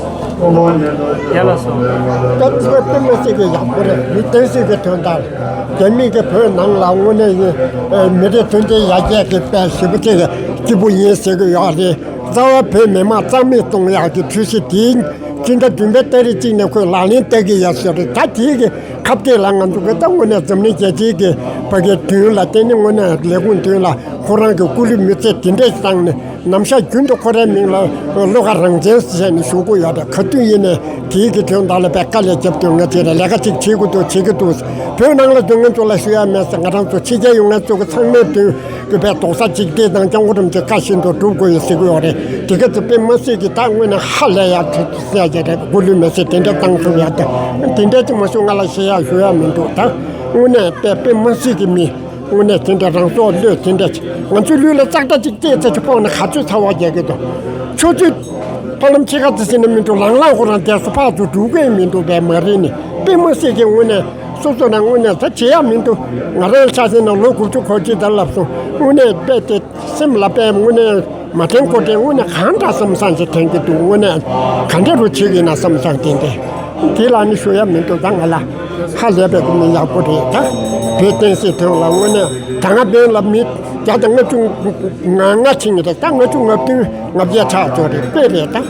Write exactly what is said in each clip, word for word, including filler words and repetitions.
ཡ་ལགས་སོ། ད་དེ་དཔེ་མི་སྲིད་ཀྱི་ཡག་པོ་རེད། མི་བསྟན་སྲིད་ཀྱི་དོན་དག་རྒྱ་མི་གི་བོད་ནང་ལ་དངོས་གནས་ཡིན་མི་རིགས་མཐུན་སྒྲིལ་ཡར་རྒྱས་ཀྱི་དཔེ་ཞེ་པོ་ཅིག་སྐྱིད་པོ་ཡིན་ཟེར་གྱི་ཡོད་རེད། རྩ་བ་བོད་མི་མང་རྩ་མེད་གཏོང་ཡག་གི་འཁྲུལ་གཞི་དེ་སྤྱི་ཟླ་བདུན་པའི་ཏ་རིག་གཅིག་ནས་ཁོས་ལག་ལེན་བསྟར་གྱི་ཡོད་ཟེར་རེད། ད་དེའི་གི་ཁ་གཏད་ལ་ང་ཚོ་གི་ད་དངོས་གནས་འཛམ་གླིང་རྒྱལ་སྤྱིའི་གི་ཕ་གི་དོན་ལ་བརྟེན་ནས་དངོས་གནས་ལས་ཁུངས་དོན་ལ་ཁོ་རང་གི་སྐུ་ལུས་མེ་མཚོན་དེ་འདྲས་བཏང་ནས་ནམ་ཞག་རྒྱུན་དུ་ཁོ་རའི་མིང་ལ་བློ་དགའ་རང་བཙན་ཟེར་ནས་ཞུ་གི་ཡོད་རེད། ག་དུས་ཡིན་ནས་དེའི་གི་དོན་དག་ལ་དཔེ་དཀའ་ལས་རྒྱབ་དུས་ང་ཚོས་ལས་ཀ་ཅིག་བྱེད་དགོས་འདུག་བྱེད་ཀྱི་འདུག་བོད་ནང་ལ་སྡོད་མཁན་ཚོ་ལ་ཞུ་ཡ་མེད་ཟེར། ང་རང་ཚོ་ཕྱི་རྒྱལ་ཡོད་མཁན་ཚོ་གི་ཚང་མའི་དོན་གི་དཔེ་རྡོག་རྩ་གཅིག་སྒྲིལ་དང་སྐྱབས་མགོན་རིན་པོ་ཆེ་བཀའ་བཞིན་དུ་སྒྲུབ་དགོས་ཡོད་ཟེར་གྱི་ཡོད་རེད། དེ་ག་ཚོད་དཔེ་མི་སྲིད་ཀྱི་ད་དངོས་གནས་ཧ་ལས་ཡག་ཚོད་ཟེར་ཡ་རེད། སྐུ་ལུས་མེ་མཚོན་དེ་འདྲ་བཏང་ཐུབ་ཡ་ད་དེ་འདྲ་ཅིག་མ་གཞི་ང་ལ་བཤད་ཡ་ཞུ་ཡ་མི་འདུག་ད་དངོས་གནས་དཔེ་དཔེ་མི་སྲིད་ཀྱི་མི་དངོས་གནས་དེ་འདྲ་རང་སྲོག་བློས་དེ་འདྲ་ཅིག་ང་ཚོའི་ལུས་ལ་ཙག་སྒྲ་ཅིག་བལྟས་ཚེ་ཅིག་ཕོག་ན་ག་ཚོད་ཚ་བ་རྒྱག་གི་འདུག་ཆུ་ཚོད་ཕ་ལམ་ཕྱེད་ཀ་ཙམ་ཟིན་ན་མི་འདུག་ལང་ལང་ཁོ་རང་བསྡད་སོ་ཕར་ཚུར་འགྲོ་གི་མི་འདུག་པས་མ་རེད་ནི། དཔེ་མི་སྲིད་ཀྱི་དངོས་གནས་སོ་སོ་ནས་དངོས་གནས་ད་བྱེད་ཡ་མི་འདུག་ང་རང་ཆ་ཤས་ནས་ལོ་དགུ་བཅུ་གོ་གཅིག་ད་ལབ་སོང་། དངོས་གནས་དཔེ་དེ་སེམས་ལ་དཔེ་དངོས་གནས་མ་དྲན་གོ་དྲན་དངོས་གནས་གང་འདྲ་བསམ་བསམ་ཞིག་དྲན་གྱི་འདུག་དངོས་གནས་ག་འདྲ་རུ་བྱེད་ཀྱི་ཡིན་ན་བསམ་བསམ་དེ་འདྲ་དེ་ལ་ནི་ཞུ་ཡ་མི་འདུག་ད་ང་ལ་ཧ་ལས་པའི་གི་མི་ཡག་པོ་རེད། ད་བོད་བསྟན་སྲིད་དོན་ལ་དངོས་གནས་ད་ང་བོད་ལ་མི་བརྒྱ་དང་ལྔ་བཅུ་ང་ལྔ་ཕྱིན་ནི་རེད། ད་ལྔ་བཅུ་ང་བདུན་ང་བརྒྱད་ཆགས་ཚོད་རེད། དཔེ་རེད་ད།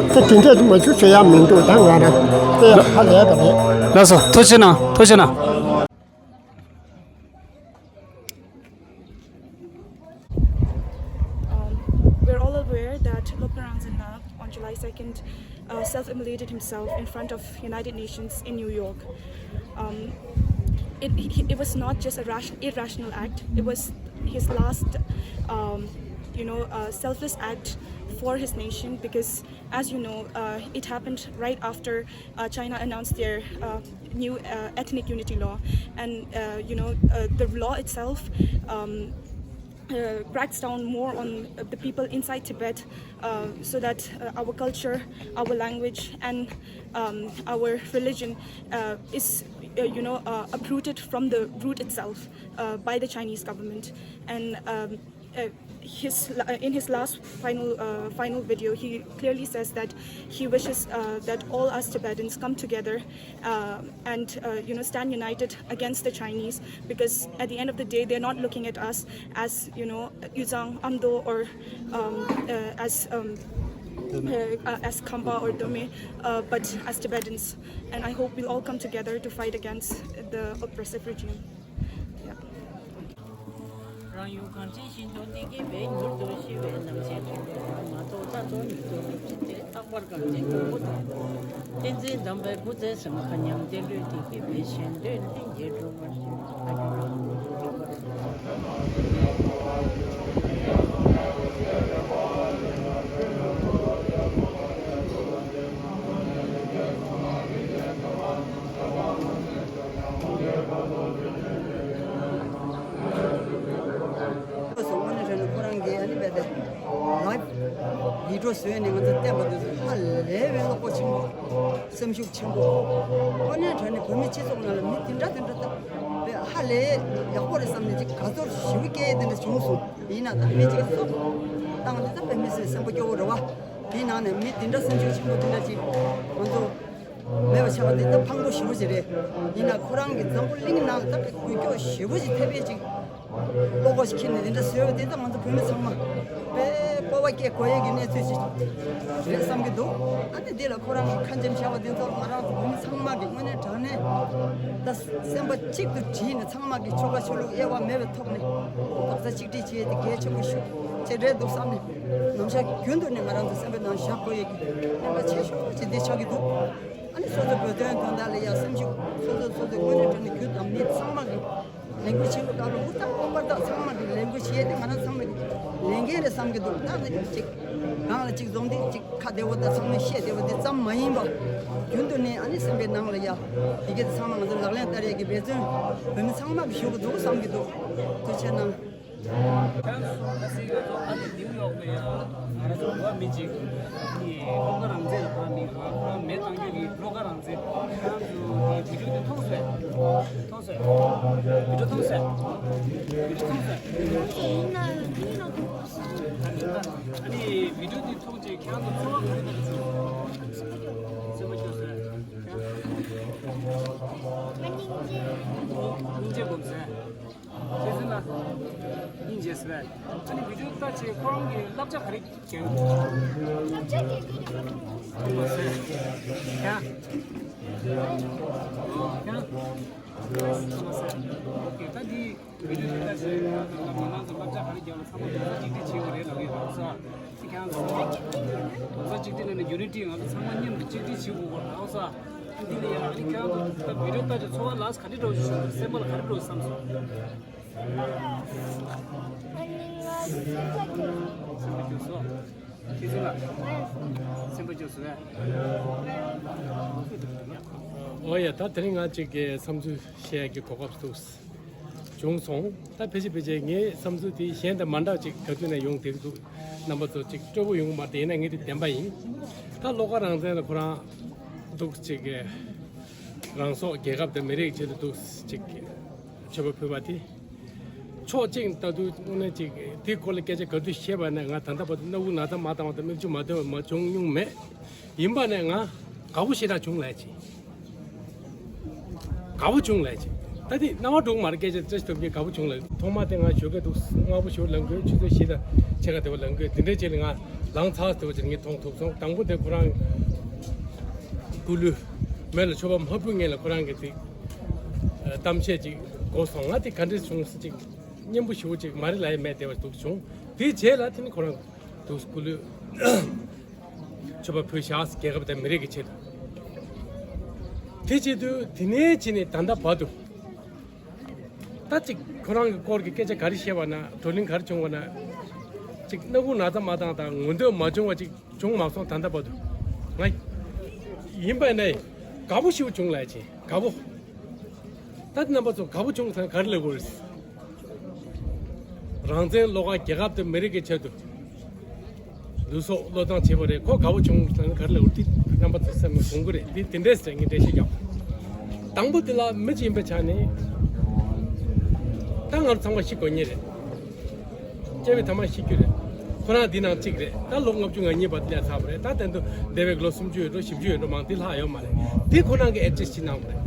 ད་དེ་འདྲས་དུ་མ་བྱུང་ཟེར་ཡ་མི་འདུག་ད་ང་རང་དཔེ་ཧ་ལས་པ་རེད། ལགས་སོ། ཐུགས་རྗེ་གནང་། ཐུགས་རྗེ་གནང་། Um, we're all aware that Lopnarang Zenna on July second uh, self-immolated himself in front of United Nations in New York. Um, it, he- it was not just a ration- irrational act. It was his last, um, you know, uh, selfless act for his nation because, as you know, uh, it happened right after uh, China announced their uh, new uh, ethnic unity law, and uh, you know uh, the law itself um, uh, cracks down more on uh, the people inside Tibet, uh, so that uh, our culture, our language, and um, our religion uh, is, uh, you know, uh, uprooted from the root itself uh, by the Chinese government. And um, uh, his uh, in his last final uh, final video, he clearly says that he wishes uh, that all us Tibetans come together uh, and uh, you know, stand united against the Chinese, because at the end of the day, they're not looking at us as, you know, Yuzang, Amdo, or um, uh, as um, uh, uh, as Khampa or Dome, uh, but as Tibetans. And I hope we'll all come together to fight against the oppressive regime. Yeah. རང་ཡུལ་གངས་ཅན་ཞིང་དུ་གནས་མཁན་བོད་མྱུར་དུ་ཤི་བའི་རྣམ་ཤེས་དྲན་པ་མ་གཏོགས། རྟ་ཐོག་མྱུར་དུ་ལུས་ཀྱི་སྟེ། རྟག་པར་གངས་ཅན་གྱི་སྐུ་དང་པོ། བསྟན་འཛིན་དམ་པའི་སྐུ་ཚེ་སྲིངམོ་མཁའ་མཉམ་བདེ་ལུས་དེ་སྐྱེ་བའི་ཞལ་འདོན་ལྷན་རྒྱས་འགྲོ་བར་ཤོག་ཨ་ཇོ། དངོས་གནས་དྲང་གནས་ཁོ་རང་གིས་ཨ་ནི་རྦད་དེ་ལའིབ་བི་ཌི་ཡོ་བཟོས་ནས་ང་ཚོ་བསྟན་པ་དེ་ཚོ་ཧ་ལས་པའི་བློ་ཁོག་ཆེན་པོ། སེམས་ཤུགས་ཆེན་པོ། དངོས་གནས་དྲང་གནས་བོད་མི་སྤྱི་ཚོགས་ནང་ལ་མི་དེ་འདྲ་དེ་འདྲ་ད་དཔེ་ཧ་ལས་ཡག་པོ་རེད་བསམ་ནས་ཅིག་དགའ་ཚོར་ཞེ་པོ་སྐྱེ་དེ་འདྲ་བྱུང་སོང་། ཡིན་ན་ད་མི་ཅིག་སོགས་བཏང་དེ་ད་དཔེ་མི་སྲིད་སེམས་པ་སྐྱོ་བོ་རེད་བ། དེའི་ནང་ནས་མི་དེ་འདྲ་སེམས་ཤུགས་ཆེན་པོ་དེ་འདྲ་ཅིག་ང་ཚོ་མེད་པ་ཆགས་པ་དེ་ད་ཕངས་པོ་ཞེ་པོ་ཅིག་རེད། ཡིན་ན་ཁོ་རང་གི་འཛམ་བུ་གླིང་ནང་ད་དཔེ་འགུལ་སྐྱོད་ཞེ་པོ་ཅིག་ཐེབས་པའི་ཅིག་བློ་ཁོག་ཅིག་འཁྱེར་ནས་དེ་འདྲ་བཟོས་པ་དེ་ད་ང་ཚོ་བོད་མི་ཚང་མ་དཔེ་སྤོབས་ ཚོར་བ་སྐྱེ་དགོས་ཡས་ཀྱི་གནས་ཚུལ་ཞིག་རེད་བསམ་གྱི་འདུག་ཨ་ནི་འདི་ལ་ཁོ་རང་གི་ཁ་འཇམ་བྱ་བ་འདི་ཚོ་ང་རང་ཚོ་བོད་མི་ཚང་མ་གི་དངོས་གནས་དྲང་གནས་ད་སེམས་པ་གཅིག་ཏུ་དྲིལ་ནས་ཚང་མ་གི་ཆོལ་ཁ་ཆོས་ལུགས་དབྱེ་བ་མེད་པའི་ཐོག་ནས་བག་ཚ་གཅིག་སྒྲིལ་བྱེད་ཡས་དེ་གལ་ཆེན་པོ་ཞིག་ཅིག་རེད་འདུག་བསམ་ནས་ནམ་ཞག་རྒྱུན་དུ་ནས་ང་རང་ཚོ་སེམས་པའི་ནང་བཞག་དགོས་ཡས་ཀྱི་གནད་འགག་ཆེ་ཤོས་ཅིག་འདི་ཆགས་ཀྱི་འདུག་ཨ་ནི་སོ་སོ་བོད་དོན་དོན་དག་ལ་ཡ་སེམས་ཤུགས་སོ་སོ་སོ་སོའི་དངོས་གནས་དྲང་གནས་རྒྱུ་དང་མི་ཚང་མ་གི་ལས་འགུལ་བྱེད་པའི་སྐབས་ལ་ཧུར་ཐག་པར་ཐག་ཚང་མ་གི་ལས་འགུལ་བྱེད་དེ་ང་རང་ཚང་མ་གི་ལས་འགན་རེད་བསམ་གྱི་འདུག་ད་ནི་གཅིག་གང་ལ་གཅིག་འཛོམས་ཏེ་གཅིག་ཁ་བདེ་བོ་དང་ཚང་མས་བཤད་བདེ་བོ་དེ་ཙམ་མ་ཡིན་པ་རྒྱུན་དུ་ནས་ཨ་ནི་སེམས་པའི་ནང་ལ་ཡ་དེ་གས་དེ་ཚང་མ་ང་ཚོ་ལག་ལེན་བསྟར་ཡས་ཀྱི་འབད་བརྩོན་བོད་མི་ཚང་མ་གི་ཞུ་གི་འདུག་བསམ་གྱི་འདུག་ཐུགས་རྗེ་ཆེ་གནང་། ཁྱེད་རང་ཚོ་ད་སེ་ག་ཚོ་ཨ་ནི་ནིའུ་ཡོག་ལ་ཡ་ང་རང་ཚོ་འགྲོ་བ་མི་གཅིག་གི་བློ་དགའ་རང་བཙན་ལ་ཕར་མི་ང་ཁོ་རང་མེ་བཏང་རྒྱུ་གི་བློ་དགའ་རང་བཙན། ཁྱེད་རང་ཚོ་དེ་བི་ཌིའོ་དེ་མཐོང་སོང་། མཐོང་སོང་། བི་ཌིའོ་མཐོང་སོང་། བི་ཌིའོ་མཐོང་སོང་། ཡིན་ན་ཡིན་ན་ད་ནི་ད་ཨ་ནི་བི་ཌིའོ་དེ་མཐོང་རྗེས་ཁྱེད་རང་ཚོ་ཚོར་བ་ག་རེ་ག་རེ་བྱུང་། སེམས་པ་སྐྱོ་སོང་། སྙིང་རྗེ་སྒོམ་སོང་། ཁྱེད་ཚོ་ལ་སྙིང་རྗེ་ཟེར་བས། ཨ་ནི་བི་ཌིའོ་ལྟ་བྱས་ཁོ་རང་གི་བསླབ་བྱ་ག་རེ་སྐྱོན། བསླབ་བྱ་སྐྱོན་གྱི་རེད་མ་གཏོགས་མ་ཟད། ཡ། ཡ། མ་ཟད། ཨོ་ཁེ། ད་འདི་བི་ཌིའོ་ལྟ་བྱས་ང་ཚོ་མི་མང་ཚོ་བསླབ་བྱ་ག་རེ་སྐྱོན་ལ་ཚང་མ་རྡོག་རྩ་གཅིག་སྒྲིལ་བྱེད་དགོས་རེད་ལབ་ཡོད་རེད་ས། ཁྱེད་རང་ཚོ་རྡོག་རྩ་གཅིག་སྒྲིལ་ལབ་ནས་ཡུ་ནི་ཊི་ང་ཚོ་ཚང་མ་མཉམ་དུ་གཅིག་སྒྲིལ་བྱེད་དགོས་རེད་ས། འདི་ལ་ཡང་ཨ་ནི་ཁྱེད་རང་ཚོ་ད་བི་ཌིའོ་ལྟ་བྱས་ཚོར་བ་ལ་ག་འདྲ་འདྲ་བོ་ཞིག་བྱུང་། སེམས་པ་ལ་ག་འདྲ་འདྲ་བོ་བསམ་སོང་། སེམས་པ་སྐྱོ་སོང་། ཁྱེད་ཚོ་ལ་སེམས་པ་སྐྱོ་སོང་། ཨོ་ཡ། ད་དེ་རིང་ང་གཅིག་གི་བསམ་ཚུལ་བཤད་ཀྱི་གོ་སྐབས་འདུག་བྱུང་སོང་། ད་ཕལ་ཆེར་ཕལ་ཆེར་ངའི་བསམ་ཚུལ་དེ་གཞན་དང་མ་འདྲ་ཅིག་ག་དུས་ནས་ཡོང་བསྡད་འདུག་རྣམ་པ་ཚོ་ཅིག་སྤྲོ་པོ་ཡོང་གི་མ་རེད། ཡིན་ན་ངས་དེ་བདེན་པ་ཡིན། ད་བློ་དགའ་རང་བཙན་ལ་ཁོ་རང་འདུག་ཅིག་རང་སྲོག་རྒྱལ་ཁབ་དང་མི་རིགས་ཆེད་དུ་འདུག་ཅིག་མཆོད་པ་ཕུལ་བ་དེ། ཕྱོགས་གཅིག་ད་དུང་དངོས་གནས་ཅིག་དེའི་སྐོར་ལ་སྐད་ཆ་ག་དུས་བཤད་པ་ནས་ང་ད་ལྟ་བར་དུ་སྣ་བུག་ན་ཚ་མ་བཏང་བ་དང་མིག་ཆུ་མ་ཐོན་པ་མ་བྱུང་མྱོང་མེད། ཡིན་པ་ནས་ང་དགའ་པོ་ཞེ་དྲག་བྱུང་ལབ་ཅིག་དགའ་པོ་བྱུང་ལབ་ཅིག་ད་དེ་སྣང་བ་འགྲོ་གི་མ་རེད། སྐད་ཆ་བཅད་ཐུབ་མཁན་དགའ་པོ་བྱུང་ལབ། ཐོག་མ་དེ་ང་ཞོགས་ཀས་འདུག་སྔ་པོ་ཞོགས་ལངས་དགོས། ཆུ་ཚོད་བཞི་དང་ཕྱེད་ཀ་དེ་བ་ལངས་དགོས། དེ་འདྲའི་རྗེས་ལ་ང་ལངས་ཚར་དེ་བ་ཅིག་ངས་མཐོང་ཐུབ་སོང་། དང་པོ་དེ་ཁོ་རང་སྐུ་ལུས་མེ་ལ་མཆོད་པ་མ་ཕུལ་སྔོན་ལ་ཁོ་རང་གིས་དེ་གཏམ་བཤད་ཅིག་གོ་སོང་། ང་དེ་ག་འདྲས་བྱུང་ཟེར་ཅིག་སྙན་པོ་ཞེ་པོ་ཅིག་མ་རེད་ལབ་ཡ་མེད་དེ་བ་འདུག་བྱུང་། དེའི་རྗེས་ལ་དེ་ནི་ཁོ་རང་འདུག་སྐུ་ལུས་མཆོད་པ་ཕུལ་བཞག་རྒྱལ་ཁབ་དང་མི་རིགས་ཀྱི་ཆེད་དུ། དེ་བྱེད་དུས་དེ་ནས་བྱས་ནས་ད་ལྟ་བར་དུ། ད་ཅིག་ཁོ་རང་གི་སྐོར་གྱི་སྐད་ཆ་ག་རེ་བཤད་པ་ན། བགྲོ་གླེང་ག་རེ་བྱུང་བ་ན། ཅིག་སྣ་ཁུག་ན་ཚ་མ་བཏང་དང་ངོ་འདོད་མ་བྱུང་བ་ཅིག་བྱུང་མ་སོང་། ད་ལྟ་བར་དུ་ང་ཡིན་པ་ནས་དགའ་པོ་ཞིག་བྱུང་ལབ་ཅིག་དགའ་པོ། ད་རྣམ་པ་ཚོ་དགའ་པོ་བྱུང་ཚང་ག་རེ་ལབ་དགོས་རེད། རང་བཙན་བློ་དགའ་རྒྱལ་ཁབ་དང་མི་རིགས་ཀྱི་ཆེད་དུ་ལུས་སྲོག་བློས་བཏང་བྱས་པ་རེད། ཁོ་དགའ་པོ་བྱུང་ཚང་ག་རེ་ལབ་དགོས་རེད། དེ་རྣམ་པ་ཚོ་སེམས་ལ་གོ་གི་རེད། དེ་དེ་འདྲས་ཟེར་ངས་འགྲེལ་བཤད་རྒྱག་དང་པོ་དེ་ལ་མི་གཅིག་ཡིན་པའི་ཆ་ནས་ད་ང་ཚོ་ཚང་མ་ཤི་དགོས་ངེས་རེད། སྐྱེ་བའི་ཐ་མ་ཤི་རྒྱུ་རེད། ཁོ་རང་འདི་ནང་གཅིག་རེད། ད་ལོ་ལྔ་བཅུ་ང་གཉིས་བར་དུ་སླེབས་ཚར་བ་རེད། ད་དེ་ཚོ་འདས་པའི་ལོ་སུམ་ཅུ་ཡོད་འགྲོ། བཞི་བཅུ་ཡོད་འགྲོ། མང་དེ་ལྷག་ཡོད་མ་རེད། དེ་ཁོ་རང་གིས་ཨེ་ཌི་ཇ་སི་ཊི་ཅིག་གནང་བ་རེད།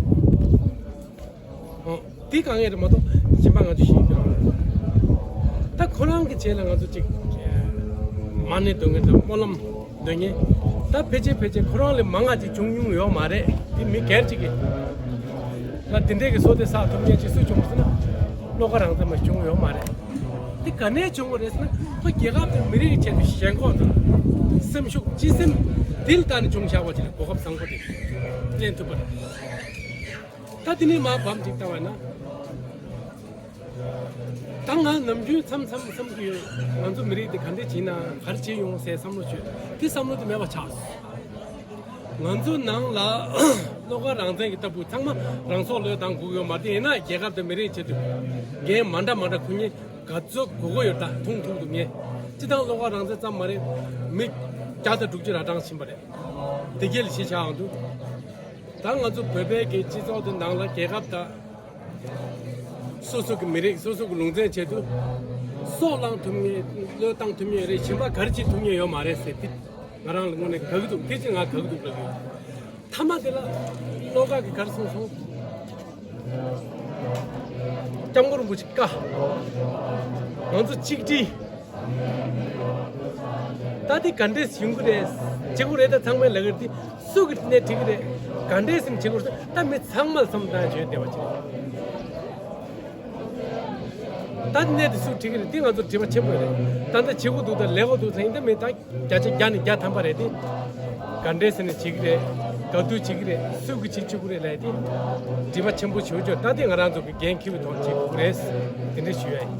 ཨོ། དེ་དཀའ་ངལ་རེད་མ་གཏོགས་གཞན་པ་ང་ཚོ་ཤེས་ཀྱི་རེད། ད་ཁོ་རང་གི་རྗེས་ལ་ང་ཚོ་གཅིག་མ་ཎི་འདོན་མཁན་དང་སྨོན་ལམ་འདོན་མཁན། ད་ཕལ་ཆེར་ཕལ་ཆེར་ཁོ་རང་ལས་མང་ང་ཅིག་བྱུང་མྱོང་ཡོད་མ་རེད། དེ་མི་སྒེར་གཅིག་གིས་ང་དེ་འདྲས་ཀྱི་བསོད་བདེ་བསགས་ཐུབ་མཁན་ཅིག་སུ་བྱུང་ཟེར་ན། བློ་དགའ་རང་བཙན་མ་བྱུང་ཡོད་མ་རེད། དེ་ག་ནས་བྱུང་བ་རེད་ཟེར་ན། ཁོ་རྒྱལ་ཁབ་དང་མི་རིགས་ཆེད་དུ་ཞེན་ཁོག་དང་སེམས་ཤུགས་སྤྱི་སེམས་འདི་ལ་བལྟས་ནས་བྱུང་བཞག་པ་ཅིག་ལ་གོ་སྐབས་བཟང་པོ་དེ་ལེན་ཐུབ་པ་རེད། ད་དེ་ནས་མར་བབས་ཅིག་བལྟ་བ་ན། ད་ང་ནམ་རྒྱུན་མཚམས་མཚམས་བསམ་གྱི་ཡོད། ང་ཚོ་མི་རིགས་འདི་ག་འདྲས་བྱས་ན་ག་རེ་བྱེད་ཡོང་ཟེར་བསམ་བློ་བཅོས། དེ་བསམ་བློ་དེ་མེད་པ་ཆགས་སོང་། ང་ཚོ་ནང་ལ་བློ་དགའ་རང་བཙན་གྱི་ལྟ་བུ་ཚང་མ་རང་སྲོག་བློས་བཏང་དགོས་ཡོད་མ་རེད། ཡིན་ན་རྒྱལ་ཁབ་དང་མི་རིགས་ཆེད་དུ་འགན་མ་འདྲ་མ་འདྲ་འཁུར་མཁན་ག་ཚོད་དགོས་ཀྱི་ཡོད། ད་མཐོང་ཐུབ་འདུག་ངས་སྤྱི་བཏང་བློ་དགའ་རང་བཙན་ཙམ་མ་རེད། མི་བརྒྱ་དང་དྲུག་ཅུ་ར་གྲངས་ཕྱིན་པ་རེད། དེ་གས་ལ་གཞི་བཞག་འདུག་ད་ང་ཚོ་བོད་པའི་གི་སྤྱི་ཚོགས་དེ་ནང་ལ་རྒྱལ་ཁབ་དང་སོ་སོ་གི་མི་རིགས་སོ་སོ་གི་ལུང་ཚན་ཆེད་དུ་སྲོག་བླང་ཐུབ་མཁན་བློས་བཏང་ཐུབ་མཁན་རེད། གཞན་པ་ག་རེ་བྱེད་ཐུབ་མཁན་ཡོད་མ་རེད་ཟེར། དེ་ང་རང་ལ་དངོས་གནས་དགའ་གི་འདུག་དེ་ཕྱིར་ང་དགའ་གི་འདུག་ལབ་ཡོད། མཐའ་མ་དེ་ལ་བློ་དགའ་གིས་ག་རེ་གསུངས་སོང་། སྐྱབས་མགོན་རིན་པོ་ཆེ་བཀའ། ང་ཚོ་གཅིག་སྒྲིལ། ད་དེ་ག་འདྲས་ཡོང་གི་རེད། བྱེད་དགོས་རེད། ད་ཚང་མས་ལབ་ཀྱི་རེད། དེ་སུ་གི་ནས་བྲིས་ཀྱི་རེད། ག་འདྲས་སེམས་བྱེད་དགོས་རེད། ད་མི་ཚང་མ་ལ་བསམ་བློ་བཏང་བྱས་བསྡད་པ་ཅིག་རེད། ད་གནས་དེ་སུ་བྲིས་ཀྱི་རེད། དེ་ང་ཚོ་དྲི་བ་ཆེན་པོ་རེད། ད་ལྟ་བྱེད་དགོས་འདུག་ད་ལས་དགོས་འདུག་ཟེར་ཡིན། ད་མི་ད་བརྒྱ་ཆ་བརྒྱ་ནས་བརྒྱ་ཐམ་པ་རེད། དེ་ག་འདྲས་ཟེར་ནས་བྱེད་ཀྱི་རེད། ག་དུས་བྱེད་ཀྱི་རེད། སུ་གིས་བྱེད་བཅུག་གི་རེད་ལབ། དེ་དྲི་བ་ཆེན་པོ་ཞེ་པོ་ཅིག་ད་དེ་ང་རང་ཚོ་གི་འགན་འཁྱེར་བའི་ཐོག་བྱེད་དགོས་རེད། དེ་འདྲས་ཞུ་ཡ་ཡིན།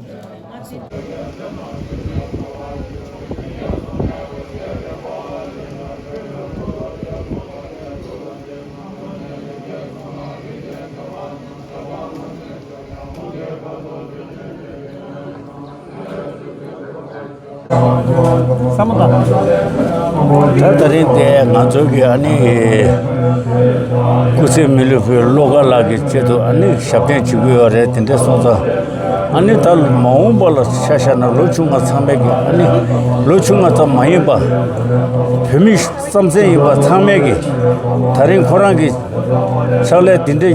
ད་ད་རིང་དེ་ང་ཚོ་གི་ཨ་ནི་སྐུ་ཚེ་མི་ལུས་པའི་བློ་དགའ་ལགས་ཀྱི་ཆེད་དུ་ཨ་ནི་ཞབས་བརྟན་བྱེད་ཀྱི་ཡོད་རེད། དེ་འདྲ་སོང་ཙང་ཨ་ནི་ད་མ་འོངས་པ་ལ་ཆ་བཞག་ན་ལོ་ཆུང་བ་ཚང་མས་ཀྱི་ཨ་ནི་ལོ་ཆུང་བ་ཙམ་མ་ཡིན་པ་བོད་མི་རྩམ་ཟན་ཡིན་པ་ཚང་མས་ཀྱི་ད་རིང་ཁོ་རང་གི་ཕྱག་ལས་འདི་འདྲའི་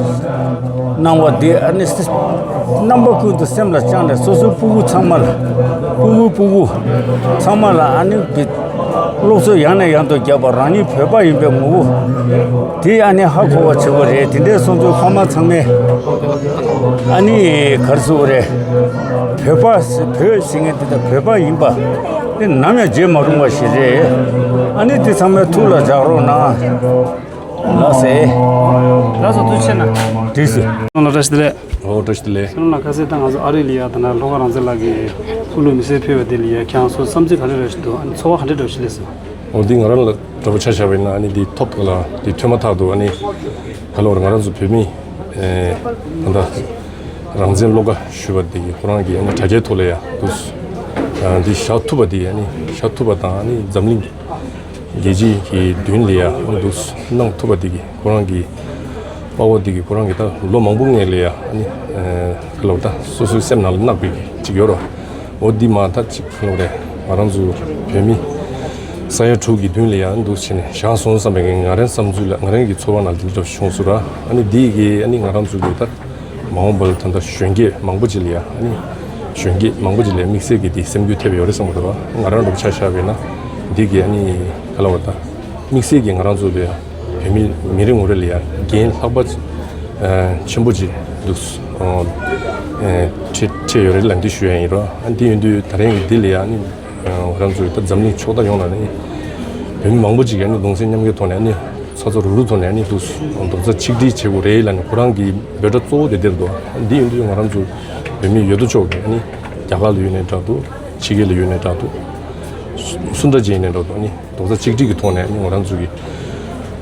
གནང་བ་འདི་ཨ་ནི་སེ་རྣམ་པ་ཀུན་ཏུ་སེམས་ལ་བཅངས་ནས་སོ་སོའི་སྤུ་གུ་ཚང་མ་ལ་སྤུ་གུ་སྤུ་གུ་ཚང་མ་ལ་ཨ་ནི་གི་སློབ་གསོ་ཡང་ནས་ཡང་དུ་བརྒྱབ་པ། རང་ཉིད་བོད་པ་ཡིན་པའི་ངོ་བོ་དེ་ཨ་ནི་ཧ་གོ་བ་བྱེད་དགོས་རེད། དེ་འདྲའི་སོང་ཚུལ་ཁོ་མ་ཚང་མས་ཨ་ནི་ག་རེ་ཟེར་དགོས་རེད། བོད་པ་བོད་ཟེར་མཁན་དེ་དང་བོད་པ་ཡིན་པ་དེ་ནམ་ཡང་བརྗེད་མ་རུང་བ་ཞིག་རེད། ཨ་ནི་དེ་ཚང་མས་ཐུགས་ལ་འཇགས་རོགས་གནང་། ལགས་སེ། ལགས་སོ། ཐུགས་རྗེ་ཆེ་གནང་། འགྲིགས་སོ། ལགས་བཀྲ་ཤིས་བདེ་ལེགས། ཨོ་བཀྲ་ཤིས་བདེ་ལེགས། ཁྱེད་རང་ལ་ཁ་སང་ད་ང་ཚོ་ཨ་རི་ལ་ཡ་ད་ནང་ལྷོ་ཁ་རང་བཙན་ལགས་ཀྱིས་སྐུ་ལུས་མེ་སྲེག་ཕུལ་བ་དེ་ལ་ཡ་ཁྱེད་རང་ཚོ་བསམ་ཚུལ་ག་འདྲ་རེ་ཞིག་འདུག་ཨ་ནི་ཚོར་བ་ག་འདྲ་འདྲ་ཞིག་སླེབས་སོང་། ཨོ་འདི་ང་རང་ལ་འདྲ་པོ་ཆ་བཞག་པ་ཡིན་ན་ཨ་ནི་འདི་ཐོབ་ཐང་ལ་འདི་ཐོས་མ་ཐག་ཏུ་ཨ་ནི་ག་ལ་བར་ང་རང་ཚོ་བོད་མི་ཨེ་ད་ལྟ་རང་བཙན་བློ་དགའ་ཞུས་པ་འདི་གི་ཁོ་རང་གི་ཨ་ནི་དྲ་རྒྱའི་ཐོག་ལ་ཡ་འདུག་ཨ་འདི་བཞག་ཐུབ་པ་འདི་ཨ་ནི་བཞག་ཐུབ་པ་དང་ཨ་ནི་འཛམ་གླིང་རྒྱལ་སྤྱི་གི་མདུན་ལ་ཡ་འདུག་གནང་ཐུབ་པ་འདི་གི་ཁོ་རང་གི་དཔའ་བོ་འདི་གི་ཁོ་རང་གི་ད་ལོ་མང་པོ་སྔོན་ལ་ཡ་ཨ་ནི་ཨ་ལོ་ད་སོ་སོའི་སེམས་ནང་ལ་བརྣག་པའི་གི་ཅིག་ཡོད་རོ། འོ་འདི་མ་ད་ཅིག་ལོ་རེ་ང་རང་ཚོ་བོད་མི་ས་ཡ་དྲུག་གི་མདུན་ལ་ཡ་འདུག་བྱས་ནས་བཞག་སོང་བསམ་པའི་གི་ང་རང་བསམ་ཚུལ་ལ་ང་རང་གི་ཚོར་བ་ནང་འདི་འདྲ་བྱུང་སོང་ར། ཨ་ནི་འདི་གི་ཨ་ནི་ང་རང་ཚོ་གི་ད་མ་འོངས་པ་ལ་ད་ལྟ་གཞོན་སྐྱེས་མང་པོ་ཅིག་ལ་ཡ་ཨ་ནི་གཞོན་སྐྱེས་མང་པོ་ཅིག་ལ་ཡ་དམིགས་བསལ་གྱི་དེ་སེམས་འགུལ་ཐེབས་ཡོད་རེད་བསམ་གི་འདུག་ང་རང་འདྲ་པོ་ཆ་བཞག་པ་ཡིན་ན་འདི་གི་ཨ་ནི་ག་ལ་བ་ད་དམིགས་བསལ་གྱི་ང་རང་ཚོ་ལ་ཡ་བོད་མི་མི་རེ་ངོ་རེ་ལ་ཡ་འགན་ལྷག་པ་ཨ་ཆེན་པོ་ཅིག་འདུག་ཨ་འཕྲད་འཕྲད་ཡོད་རེད་ལབ་འདི་ཞུ་ཡ་ཡིན་རོ། ཨ་འདི་ཡིན་དུས་ད་རིང་གི་འདི་ལ་ཡ་ཨ་ནི་ང་རང་ཚོ་ད་འཛམ་གླིང་ཕྱོགས་མཐའ་ཡོངས་ལ་ནི་བོད་མི་མང་པོ་ཅིག་གིས་ནི་གདུང་སེམས་མཉམ་སྐྱེད་ཐོག་ནས་ནི་ཚ་ཚ་རུག་རུག་ཐོག་ནས་ནི་འདུག་རྡོག་རྩ་གཅིག་སྒྲིལ་བྱེད་དགོས་རེད་ལབ་ནས་ཁོ་རང་གི་འབོད་སྒྲ་གཙོ་བོ་དེ་དེར་འདུག་འདི་ཡིན་དུས་ང་རང་ཚོ་བོད་མི་ཡོད་དོ་ཅོག་གིས་ནི་རྒྱ་གར་ལ་ཡོད་ནའི་འདྲ་འདུག་ཕྱི་རྒྱལ་ལ་ཡོད་ནའི་འདྲ་འདུག་སུ་འདྲ་ཅིག་ཡིན་ནའི་འདྲ་འདུག་ནི་རྡོག་རྩ་གཅིག་སྒྲིལ་གྱི་ཐོག་ནས་ནི་ང་རང་ཚོ་གི་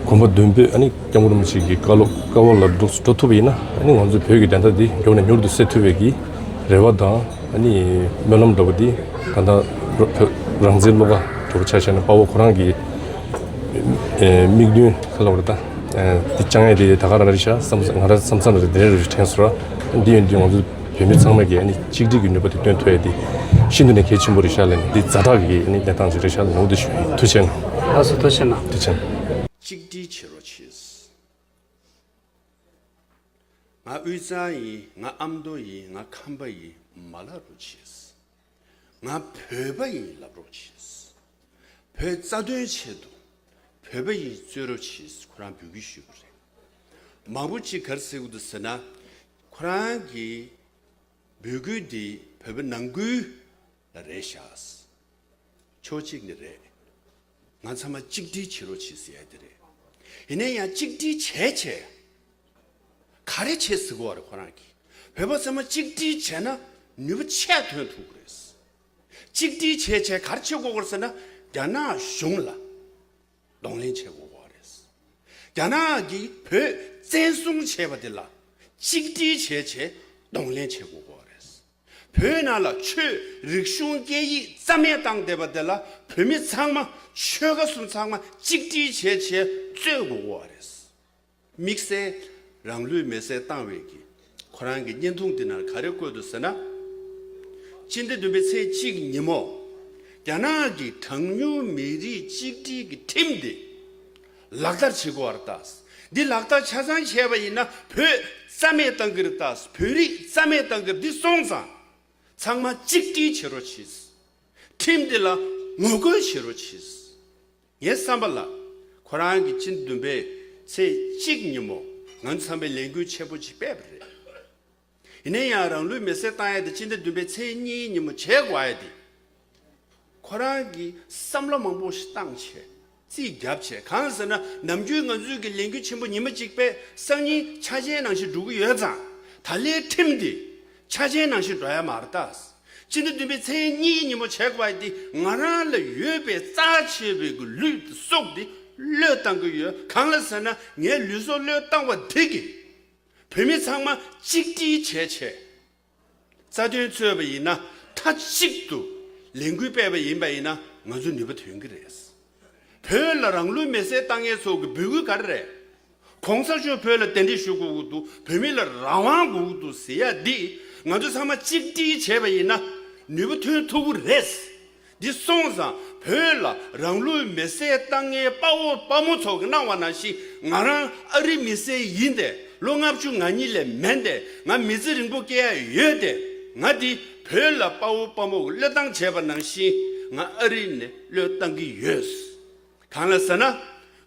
གོམ་པ་མདུན་སྤོས་ནི་སྐྱབས་མགོན་རིན་པོ་ཆེ་གི་བཀའ་སློབ་བཀའ་དབང་ལ་འགྲོ་འགྲོ་ཐུབ་པ་ཡིན་ན་ནི་ང་ཚོ་བོད་ཀྱི་བདེན་མཐའ་འདི་མགྱོགས་ནས་མྱུར་དུ་སེལ་ཐུབ་པའི་གི་རེ་བ་དང་། ཨ་ནི་སྨོན་ལམ་འདྲ་པོ་འདི་ད་ལྟ་བོད་རང་བཙན་བློ་དགའ་འདྲ་པོ་ཆ་བཞག་ན་དཔའ་བོ་ཁོ་རང་གི་ཨེ་དམིགས་འདུན་ག་ལ་བར་ད་ཨེ་འདི་བཅང་ཡས་དེ་ད་ག་རང་རེད་ཤག་བསམ་ང་རང་བསམ་ཚར་རེད་དེ་རེད་དྲན་སོང་ར། འདི་ཡིན་དུས་ང་ཚོ་བོད་མི་ཚང་མ་གི་ཨ་ནི་གཅིག་སྒྲིལ་གྱི་ནུས་པ་དེ་སྟོན་ཐུབ་ཡས་དེ་ཤིན་ཏུ་ནས་གལ་ཆེན་པོ་རེད་ཤག་ལབ་ནས་འདི་ཛ་དྲག་གི་ཨ་ནི་གནས་སྟངས་ཅིག་རེད་ཤག་ལབ་ནས་འོ་དེ་ཞུ་ཡིན། ཐུགས་རྗེ་ཆེ་གནང་། ལགས་སོ་ཐུགས་རྗེ་ཆེ་གནང་། ཐུགས་རྗེ་ཆེ་གནང་། གཅིག་སྒྲིལ་བྱེད་རོགས་བྱེད། ང་དབུས་གཙང་ཡིན། ང་ཨ་མདོ་ཡིན། ང་ཁམས་པ་ཡིན་མ་ལབ་རོགས་བྱེད། ང་བོད་པ་ཡིན་ལབ་རོགས་བྱེད། བོད་རྩ་དོན་ཆེད་དུ་བོད་པ་ཡིན་རྩོད་རོགས་བྱེད། ཁོ་རང་འབོད་སྐུལ་ཞུ་གི་རེད། མང་པོ་ཅིག་ག་རེ་ཟེར་གི་འདུག་ཟེར་ན། ཁོ་རང་གི་འབོད་སྐུལ་འདི་བོད་པ་ནང་ཁུལ་ལ་རེད་ཤག་ཕྱོགས་གཅིག་ནས་རེད། ང་ཚང་མ་གཅིག་སྒྲིལ་བྱེད་རོགས་བྱེད་ཟེར་ཡ་དེ་རེད། ཡིན་ན་ཡང་གཅིག་སྒྲིལ་བྱས་བྱས། ག་རེ་བྱེད་ཟེར་གོ་བ་རེད་ཁོ་རང་གིས། བོད་པ་ཚང་མ་གཅིག་སྒྲིལ་བྱས་ན་ནུས་པ་ཆེ་ཐོན་ཐུབ་ཀྱི་རེད། གཅིག་སྒྲིལ་བྱས་བྱས་ག་རེ་བྱེད་དགོས་ཀྱི་རེད་ཟེར་ན་རྒྱ་ནག་གཞུང་ལ་གདོང་ལེན་བྱེད་དགོས་ཀྱི་རེད། རྒྱ་ནག་གིས་བོད་བཙན་བཟུང་བྱས་པ་དེ་ལ་གཅིག་སྒྲིལ་བྱས་བྱས་གདོང་ལེན་བྱེད་དགོས་ཀྱི་རེད། བོད་ནང་ལ་ཆོས་རིག་གཞུང་སྐད་ཡིག་རྩ་མེད་བཏང་བསྡད་པ་དེ་ལ་བོད་མི་ཚང་མ་ཆོལ་ཁ་གསུམ་ཚང་མ་གཅིག་སྒྲིལ་བྱས་བྱས་རྩོད་དགོས་ཀྱི་རེད། དམིགས་བསལ་རང་ལུས་མེ་སྲེག་བཏང་བའི་གི་ཁོ་རང་གི་བརྙན་ཐུང་འདི་ནང་ག་རེ་བཀོད་འདུག་ཟེར་ན། སྤྱི་ཟླ་བདུན་པའི་ཚེས་གཅིག་ཉིན་མོ། རྒྱ་ནག་གི་གྲངས་ཉུང་མི་རིགས་གཅིག་སྒྲིལ་གྱི་ཁྲིམས་འདི་ལག་བསྟར་བྱེད་དགོས་པ་རེད་ད། འདི་ལག་བསྟར་ཆ་ཚང་བྱས་པ་ཡིན་ན་བོད་རྩ་མེད་བཏང་གི་རེད་ད། བོད་རིགས་རྩ་མེད་བཏང་གི་རེད། འདི་སོང་ཙང་ཚང་མ་གཅིག་སྒྲིལ་བྱེད་རོགས་གྱིས། ཁྲིམས་འདི་ལ་ ངོ་རྒོལ་བྱེད་རོགས་གྱིས། ངའི་བསམ་པ་ལ། ཁོ་རང་གིས་སྤྱི་ཟླ་བདུན་པའི་ཚེས་གཅིག་ཉིན་མོ་ང་ཚོ་ཚང་མས་ལས་འགུལ་ཆེན་པོ་ཅིག་སྤེལ་བ་རེད། ཡིན་ན་ཡང་རང་ལུས་མེར་སྲེག་བཏང་ཡ་དེ་སྤྱི་ཟླ་བདུན་པའི་ཚེས་གཉིས་ཉིན་མོ་བྱེད་དགོས་ཡ་དེ། ཁོ་རང་གིས་བསམ་བློ་མང་པོ་ཞིག་བཏང་བྱས། རྩིས་བརྒྱབ་བྱས། གང་ཟེར་ན་ནམ་རྒྱུན་ང་ཚོའི་གི་ལས་འགུལ་ཆེན་པོ་ཉི་མ་གཅིག་པའི་སང་ཉིན་འཆར་ཅན་ནང་བཞིན་འགྲོ་གི་ཡོད་ཙང་། ད་ལོའི་ཁྲིམས་དེ་འཆར་ཅན་ནང་བཞིན་འགྲོ་ཡ་མ་རེད་ད། སྤྱི་ཟླ་བདུན་པའི་ཚེས་གཉིས་ཉིན་མོ་བྱེད་དགོས་པ་དེ་ང་རང་ལ་ཡོད་པའི་རྩ་ཆེ་བའི་གི་ལུས་སྲོག་དེ་བློས་བཏང་གི་ཡོད། གང་ལ་ཟེར་ན་ངའི་ལུས་སྲོག་བློས་བཏང་བ་དེ་གིས་བོད་མི་ཚང་མ་གཅིག་སྒྲིལ་བྱས་བྱས། རྩ་དོན་རྩོད་པ་ཡིན་ན་མཐའ་གཅིག་ཏུ་ལས་འགུལ་སྤེལ་བ་ཡིན་པ་ཡིན་ན་ང་ཚོ་ནུས་པ་ཐོན་གྱི་རེད། བོད་ལ་རང་ལུས་མེར་སྲེག་བཏང་མཁན་ཚོ་གི་འབོད་སྐུལ་ག་རེ་རེད། གོང་ས་མཆོག་བོད་ལ་གདན་འདྲེན་ཞུ་དགོས་ཀྱི་འདུག་བོད་མི་ལ་རང་དབང་དགོས་ཀྱི་འདུག་ཟེར་ཡ་འདི་ང་ཚོ་ཚང་མ་གཅིག་སྒྲིལ་བྱས་པ་ཡིན་ན་ནུས་པ་ཐོན་ཐུབ་ཀྱི་རེད། འདི་སོང་ཙང་བོད་ལ་རང་ལུས་མེར་སྲེག་བཏང་མཁན་དཔའ་བོ་དཔའ་མོ་ཚོ་གིས་གནང་བ་ནང་བཞིན་ང་རང་ཨ་རི་མི་སེར་ཡིན་ཏེ་ལོ་ལྔ་བཅུ་ང་གཉིས་ལས་མན་ཏེ་ང་མི་ཚེ་རིང་པོ་སྐྱེལ་ཡ་ཡོད་དེ། ང་འདི་བོད་ལ་དཔའ་བོ་དཔའ་མོ་གིས་བློས་བཏང་བྱས་པ་ནང་བཞིན་ང་ཨ་རི་ནས་བློས་བཏང་གི་ཡོད། གང་ལ་ཟེར་ན།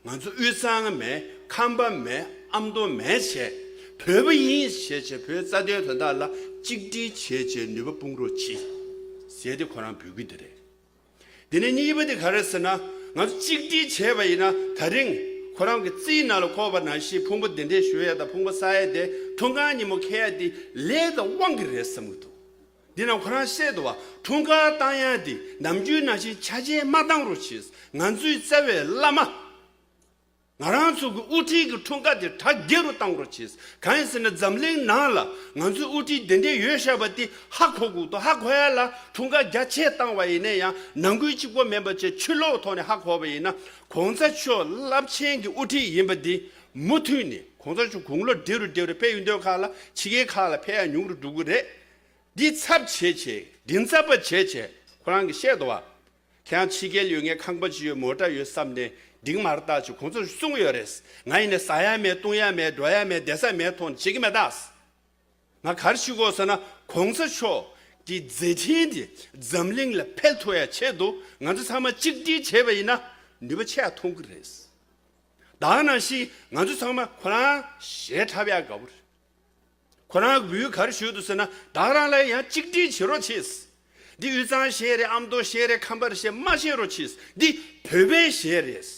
ང་ཚོ་དབུས་གཙང་མེད། ཁམས་པ་མེད། ཨ་མདོ་མེད་བྱས། བོད་པ་ཡིན་ཞེས་བྱས་བོད་རྩ་དོན་དོན་དག་ལ་གཅིག་སྒྲིལ་བྱས་བྱས་ནུས་པ་སྤུངས་རོགས་གྱིས། ཟེར་ཏེ་ཁོ་རང་འབོད་སྐུལ་འདི་རེད། འདི་ནས་གཉིས་པ་དེ་ག་རེ་ཟེར་ན། ང་ཚོ་གཅིག་སྒྲིལ་བྱས་པ་ཡིན་ན་ད་རིང་ཁོ་རང་གི་རྩིས་ནང་ལ་འཁོད་པ་ནང་བཞིན་ཕུང་པོ་གདན་འདྲེན་ཞུ་ཡ་དང་ཕུང་པོ་གསར་ཡ་དེ་འཁྲུངས་སྐར་ཉིན་མོ་འཁེལ་ཡ་དེ་ལས་དང་དབང་གིས་རེད་བསམ་གྱི་འདུག་འདི་ནང་ཁོ་རང་བཤད་འདུག་བ། འཁྲུངས་སྐར་བཏང་ཡ་དེ་ནམ་རྒྱུན་ནང་བཞིན་འཆར་ཅན་མ་བཏང་རོགས་གྱིས། ང་ཚོའི་རྩ་བའི་བླ་མ། ང་རང་ཚོ་གི་དབུ་ཁྲིད་ཀྱི་འཁྲུངས་སྐར་དེ་གྲ་རྒྱས་རུ་བཏང་རོགས་གྱིས། གང་ཡིན་ཟེར་ན་འཛམ་གླིང་ནང་ལ་ང་ཚོའི་དབུ་ཁྲིད་དེ་འདྲས་ཡོད་བཞག་པ་དེ་ཧ་གོ་དགོས་འདུག་ཧ་གོ་ཡ་ལ་འཁྲུངས་སྐར་རྒྱ་ཆེ་བཏང་བ་ཡིན་ན་ཡང་ནང་ཁུལ་གཅིག་པོ་མིན་པ་བྱས་ཕྱི་ལོགས་ཐོག་ནས་ཧ་གོ་བ་ཡིན་ན་གོང་ས་མཆོག་རླབས་ཆེན་གྱི་དབུ་ཁྲིད་ཡིན་པ་འདི་མུ་མཐུད་ནས་གོང་ས་མཆོག་དགུང་ལོ་བགྲེས་རུ་བགྲེས་རུ་ཕེབས་ཡོང་དུས་ཁག་ལ་ཕྱི་རྒྱལ་ཁག་ལ་ཕེབས་ཡ་ཉུང་རུ་འགྲོ་གི་རེད། འདི་ཚབ་བྱས་བྱས་མགྲིན་ཚབ་པ་བྱས་བྱས་ཁོ་རང་གིས་བཤད་འདུག་བ། ཁྱེད་རང་ཕྱི་རྒྱལ་ཡོད་མཁན་ཁང་པ་ཅིག་ཡོད་མོ་ཊ་ཡོད་བསམ་ནས་འགྲིག་མ་རེད་ད་ཅེས་གོང་ས་མཆོག་གསུང་གི་ཡོད་རེད། ང་ཡིན་ནས་ཟ་ཡ་མེད་བཏུང་ཡ་མེད་འགྲོ་ཡ་མེད་བསྡད་ས་མེད་མཐོང་བྱེད་ཀྱི་མེད་ད། ང་ག་རེ་ཞུ་དགོས་ཟེར་ན་གོང་ས་མཆོག་གི་མཛད་འཕྲིན་དེ་འཛམ་གླིང་ལ་འཕེལ་ཐུབ་ཡ་ཆེད་དུ་ང་ཚོ་ཚང་མ་གཅིག་སྒྲིལ་བྱས་པ་ཡིན་ན་ནུས་པ་ཆེ་ཡ་ཐོན་གི་རེད། ད་ནང་བཞིན་ང་ཚོ་ཚང་མ་ཁོ་རང་ཞེ་འཁྲབ་ཡ་དགའ་བོ་རེད། ཁོ་རང་གིས་ག་རེ་ཞུས་འདུག་ཟེར་ན་བདག་རང་ལ་ཡང་གཅིག་སྒྲིལ་བྱེད་རོགས་བྱེད། འདི་དབུས་གཙང་གཞས་རེད། ཨ་མདོ་གཞས་རེད། ཁམས་པ་རེད་ཞེས་མ་བཤད་རོགས་བྱེད། འདི་བོད་པའི་གཞས་རེད།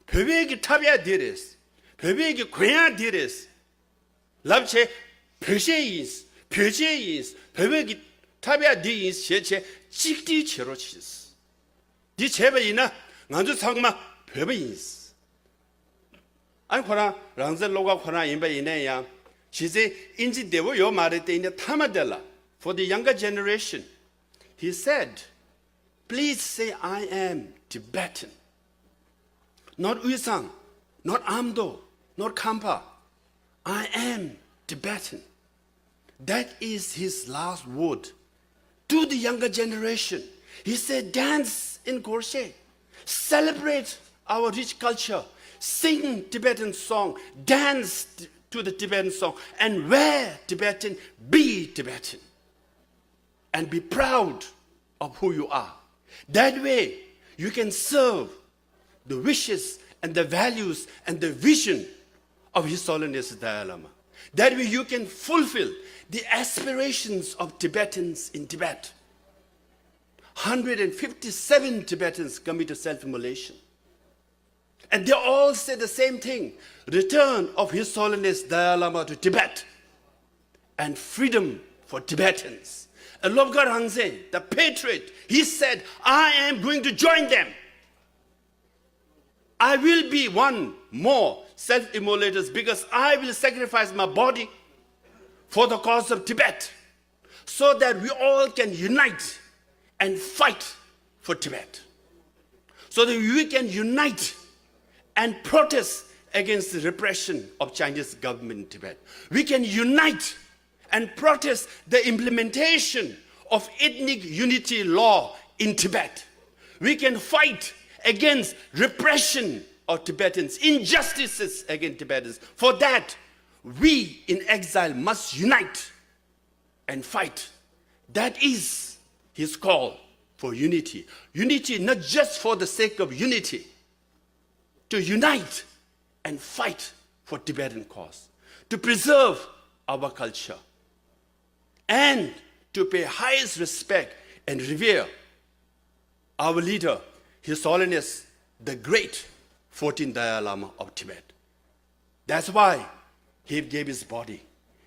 བོད་པའི་གི་འཁྲབ་ཡ་འདི་རེད། བོད་པའི་གི་གོན་ཡ་འདི་རེད། ལབ་བྱས། བོད་གཞས་ཡིན། བོད་ཆས་ཡིན། བོད་པའི་གི་འཁྲབ་ཡ་འདི་ཡིན་ཞེས་བྱས་གཅིག་སྒྲིལ་བྱེད་རོགས་བྱེད། འདི་བྱས་པ་ཡིན་ན་ང་ཚོ་ཚང་མ་བོད་པ་ཡིན། ཨ་ནི་ཁོ་རང་རང་བཙན་བློ་དགའ་ཁོ་རང་ཡིན་པ་ཡིན་ན་ཡང་གཞི་རྩའི་ཨིན་ཇི་བདེ་བོ་ཡོད་མ་རེད་དེ། ཡིན་ནའི་མཐའ་མ་དེ་ལ། For the younger generation, he said, please say I am Tibetan. Not Uyesang, not Amdo, not Khampa. I am Tibetan. That is his last word to the younger generation. He said, dance in Gorshe, celebrate our rich culture, sing Tibetan song, dance t- to the Tibetan song, and wear Tibetan, be Tibetan, and be proud of who you are. That way, you can serve the wishes and the values and the vision of His Holiness the Dalai Lama. That way, you can fulfill the aspirations of Tibetans in Tibet. one hundred fifty-seven Tibetans committed self immolation. And they all say the same thing: return of His Holiness Dalai Lama to Tibet and freedom for Tibetans. And Lobgar Hangzen, the patriot, he said, I am going to join them. I will be one more self immolators because I will sacrifice my body for the cause of Tibet, so that we all can unite and fight for Tibet, so that we can unite and protest against the repression of Chinese government in Tibet. We can unite and protest the implementation of ethnic unity law in Tibet. We can fight against repression of Tibetans, injustices against Tibetans. For that, we in exile must unite and fight. That is his call for unity. Unity not just for the sake of unity, to unite and fight for Tibetan cause, to preserve our culture, and to pay highest respect and revere our leader, His Holiness the Great fourteenth Dalai Lama of Tibet. That's why he gave his body,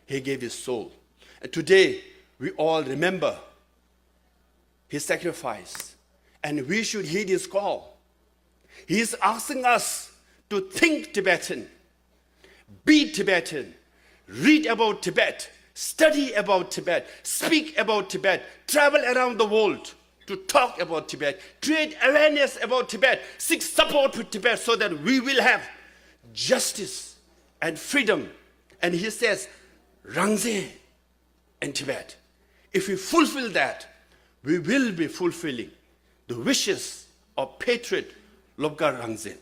he gave his soul. And today, we all remember his sacrifice, and we should heed his call. He is asking us to think Tibetan, be Tibetan, read about Tibet, study about Tibet, speak about Tibet, travel around the world to talk about Tibet, create awareness about Tibet, seek support for Tibet so that we will have justice and freedom. And he says, Rangzen in Tibet. If we fulfill that, we will be fulfilling the wishes of patriot Lobgar Rangzen,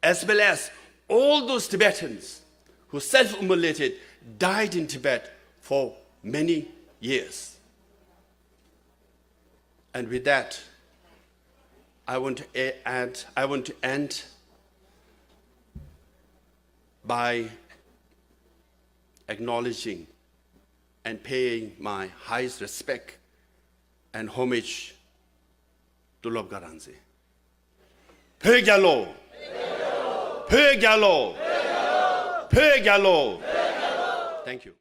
as well as all those Tibetans who self-immolated, died in Tibet for many years. And with that, I want to a- add, I want to end by acknowledging and paying my highest respect and homage to Lobgar Rangzen. བོད་རྒྱལ་ལོ། བོད་རྒྱལ་ལོ། བོད་རྒྱལ་ལོ། Thank you.